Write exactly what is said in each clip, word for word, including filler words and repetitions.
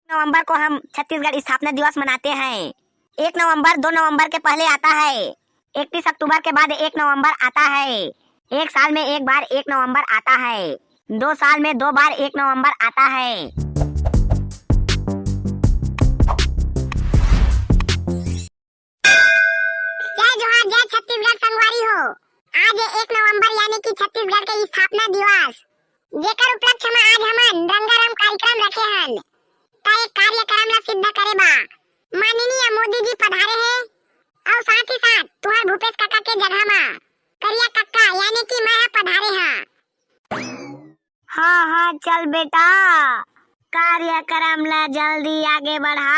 नवंबर को हम छत्तीसगढ़ स्थापना दिवस मनाते हैं। एक नवंबर दो नवंबर के पहले आता है। इकतीस अक्टूबर के बाद एक नवंबर आता है। एक साल में एक बार एक नवंबर आता है। दो साल में दो बार एक नवंबर आता है। जय जोहार, जय छत्तीसगढ़ संगवारी हो। आज एक नवंबर यानी कि छत्तीसगढ़ के स्थापना दिवस, जेकर उपलक्ष्य में आज हमन रंगारंग कार्यक्रम रखे हन। त एक कार्यक्रम ला सिद्ध करे बा माननीय मोदी जी पधारे हे, अउ साथ ही साथ तुहर भूपेश काका के जगह मा करिया कक्का यानी कि मैं ह पधारे हा। हाँ हाँ, चल बेटा, कार्यक्रम ला जल्दी आगे बढ़ा।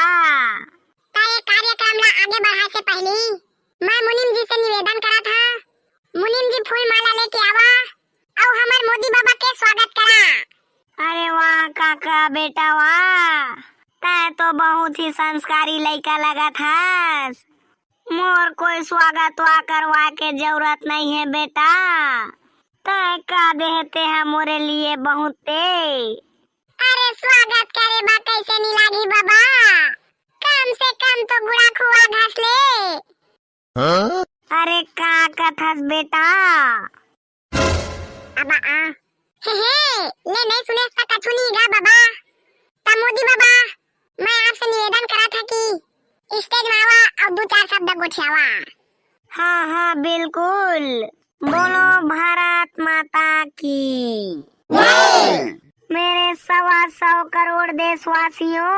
त ये कार्यक्रम ला आगे बढ़ाए से पहली मैं मुनीम जी से निवेदन करत हा, मुनीम जी फूल माला लेके आवा अउ हमर मोदी बाबा के स्वागत करा। अरे वाह काका बेटा वाह, तै तो बहुत ही संस्कारी लइका लगत हस। मोर कोई स्वागत वा करवाए के जरूरत नहीं है बेटा, तै का देहे ते ह मोरे लिए बहुते। अरे स्वागत करे बा कैसे नी लागी बाबा, कम से कम तो गुड़ा खुआ घास ले। हाँ? अरे का कथस बेटा? अबा आ। हे हे, ले नहीं सुने त कछु नहीं गा बाबा। त मोदी बाबा, मैं आपसे निवेदन करा था कि स्टेज में आवा और दो चार शब्द गोठियावा। हाँ हाँ बिल्कुल, बोलो भारत माता की। मेरे सवा सौ करोड़ देशवासियों।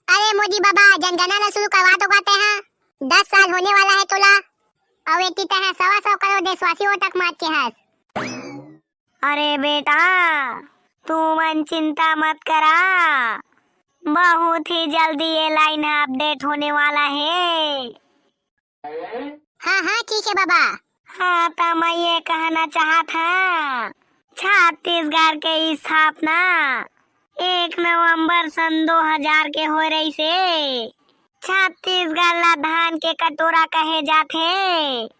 अरे मोदी बाबा, जनगणना ला शुरू करवा तो कहते हैं, दस साल होने वाला है तोला, अउ एती तै ह सवा सौ करोड़ देशवासी वोट मार के हस। अरे बेटा, तू मन चिंता मत करा, बहुत ही जल्दी ये लाइन अपडेट होने वाला है। हाँ हाँ ठीक है बाबा। हाँ, त मैं ये कहना चाहत हा, छत्तीसगढ़ के स्थापना एक नवंबर सन दो हजार के होय रहिसे। छत्तीसगढ़ ला धान के कटोरा कहे जाथे।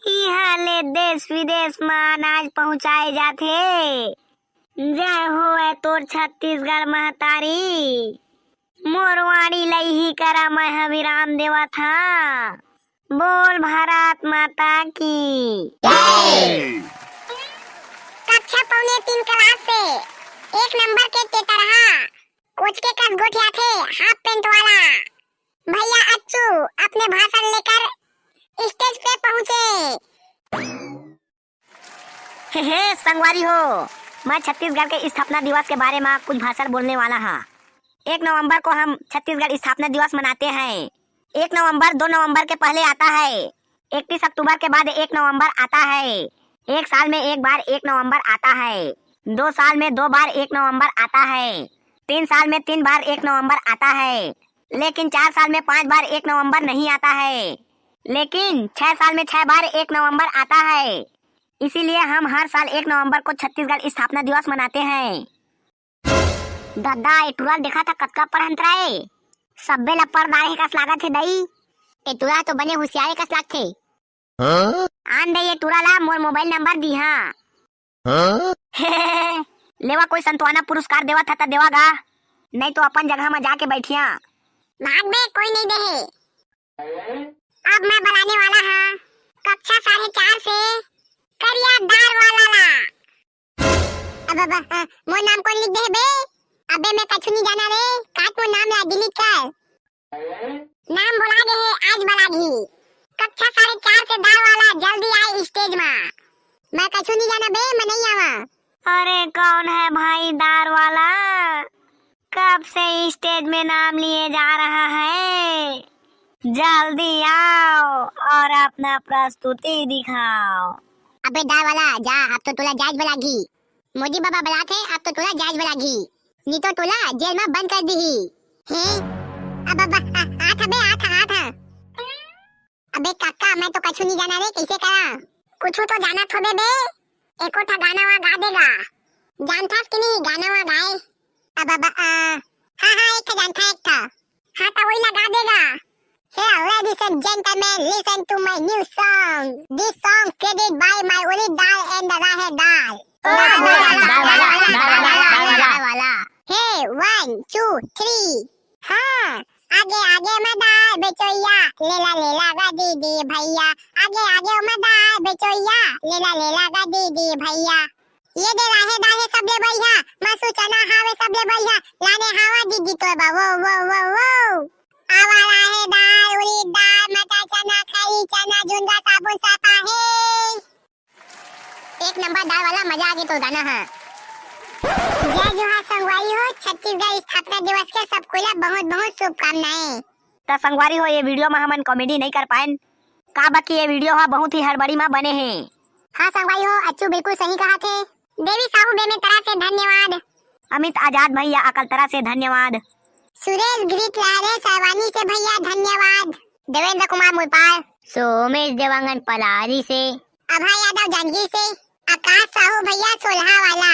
इहाँ ले देश विदेश म अनाज पहुँचाए जाथे। जय होवय तोर छत्तीसगढ़ महतारी। मोर वाणी लइही करा मैं ह विराम देवत हा। बोल भारत माता की। कक्षा पौने तीन क्लास से एक नंबर के टेटरहा कोच के कस गोठियाथे हाफ पैंट वाला भैया अच्छू अपने भाषण लेकर स्टेज पे पहुंचे। हे हे संगवारी हो, मैं छत्तीसगढ़ के स्थापना दिवस के बारे मा कुछ भाषण बोलने वाला हा। एक नवंबर को हम छत्तीसगढ़ स्थापना दिवस मनाते हैं। एक नवंबर दो नवंबर के पहले आता है। इकतीस अक्टूबर के बाद एक नवंबर आता है। एक साल में एक बार एक नवंबर आता है। दो साल में दो बार एक नवंबर आता है। तीन साल में तीन बार एक नवंबर आता है। लेकिन चार साल में पांच बार एक नवंबर नहीं आता है। लेकिन छह साल में छह बार एक नवंबर आता है। इसीलिए हम हर साल एक नवंबर को छत्तीसगढ़ स्थापना दिवस मनाते हैं। ददा, ए टूरा ल देखा था कतका पढ़ंतरा ए। सब्बे ला पढ़ डारे हे कस लागत हे दई। ए टूरा तो बने हुसियारे कस लागथे। हाँ? आन दे ए टूरा ला मोर मोबाइल नंबर दीहा। हाँ? लेवा कोई संतवाना पुरस्कार देवा था त देवा गा, नहीं तो अपन जगह म जाके बैठिया। भाग बे, कोई नहीं दे हे। अब मैं बुलाने वाला हाँ कक्षा साढ़े चार से करिया दार वाला ला। अब, अब, अ, मोर नाम कोन लिख दे हे बे? अबे मैं कछु नहीं जाना रे, काट मोर नाम ला डिलीट कर। नाम बोला दे हे, आज बलागी। कक्षा साढ़े चार से दार वाला जल्दी आए स्टेज मा। मैं कछु नहीं जाना बे, मैं नहीं आवा। अरे कौन है भाई दार वाला? कब से स्टेज में नाम लिए जा रहा है? जल्दी आओ और अपना प्रस्तुति दिखाओ। अबे दार वाला जा, अब तो तोला जांच बलागी। मोदी बाबा बलाथे, अब तो तोला जांच बलागी। नी तो तोला जेल में बंद कर दीही। हे? अब, अब, आ, आ था बे, आ था, आ था। अबे काका, मैं तो कछु नहीं जाना रे, कैसे करा? कुछु तो जाना थोबे बे। एको ठा गाना वा गा देगा। जानथास कि नहीं गाना वा गाए? अब, अब, आ, हाँ, हाँ, एक ठा जानथा, एक ठा। हाँ, तो वही ला गा देगा। Here, ladies and gentlemen, listen to my new song. This song created by my Uri Dal and the Rahe Dal. दार वाला, दार वाला, दार वाला, दार वाला। हे, one, two, three। हाँ, आगे आगे में दार बेचोइया, लेला लेला गा दीदी भैया। आगे आगे में दार बेचोइया, लेला लेला गा दीदी भैया। ये दे राहेदार हे सबले बढ़िया, मसू चना हावे सबले बढ़िया, लाने हावा दीदी तोर बर वो वो वो वो। आवा राहेदार, उड़ीद दार, मटर चना, खरी चना, झुनगा साबुन साफा हे। एक नंबर दार वाला, मजा आगे तोर गाना हा। जय जोहार संगवारी हो, छत्तीसगढ़ स्थापना दिवस के सबको ला बहुत बहुत शुभकामनाएं। त संगवारी हो, ये video म हमन comedy नइ कर पाएन, काबर कि ये video हा बहुत ही हड़बड़ी म बने हे। हाँ संगवारी हो, अच्छू बिल्कुल सही कहा थे। देवी साहू बेमेतरा से धन्यवाद। अमित आजाद भैया अकलतरा से धन्यवाद। सुरेश गिरी लहरे सरवानी से भैया धन्यवाद। देवेंद्र कुमार मुरपाल, सोमेश देवांगन पलारी से, अभय यादव जांजगीर से, आकाश साहू भैया सोलहा वाला,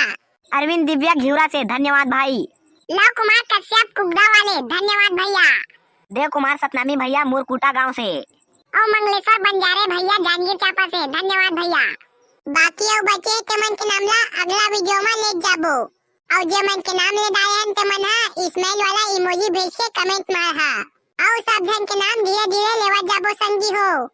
अरविंद दिव्या घिउरा से धन्यवाद भाई। लव कुमार कश्यप कुगदा वाले धन्यवाद भैया। देव कुमार सतनामी भैया मुरकुटा गांव से। अउ मंगलेश्वर बंजारे भैया जांजगीर चांपा से धन्यवाद भैया। बाकी अउ बचे हे तेमन के नाम ला अगला video म ले जाबो। अउ जेमन के नाम ले डारे हन तेमन ह smile वाला emoji भेज के comment मार हा। अउ सब झन के नाम धीरे धीरे लेवत जाबो संगी हो।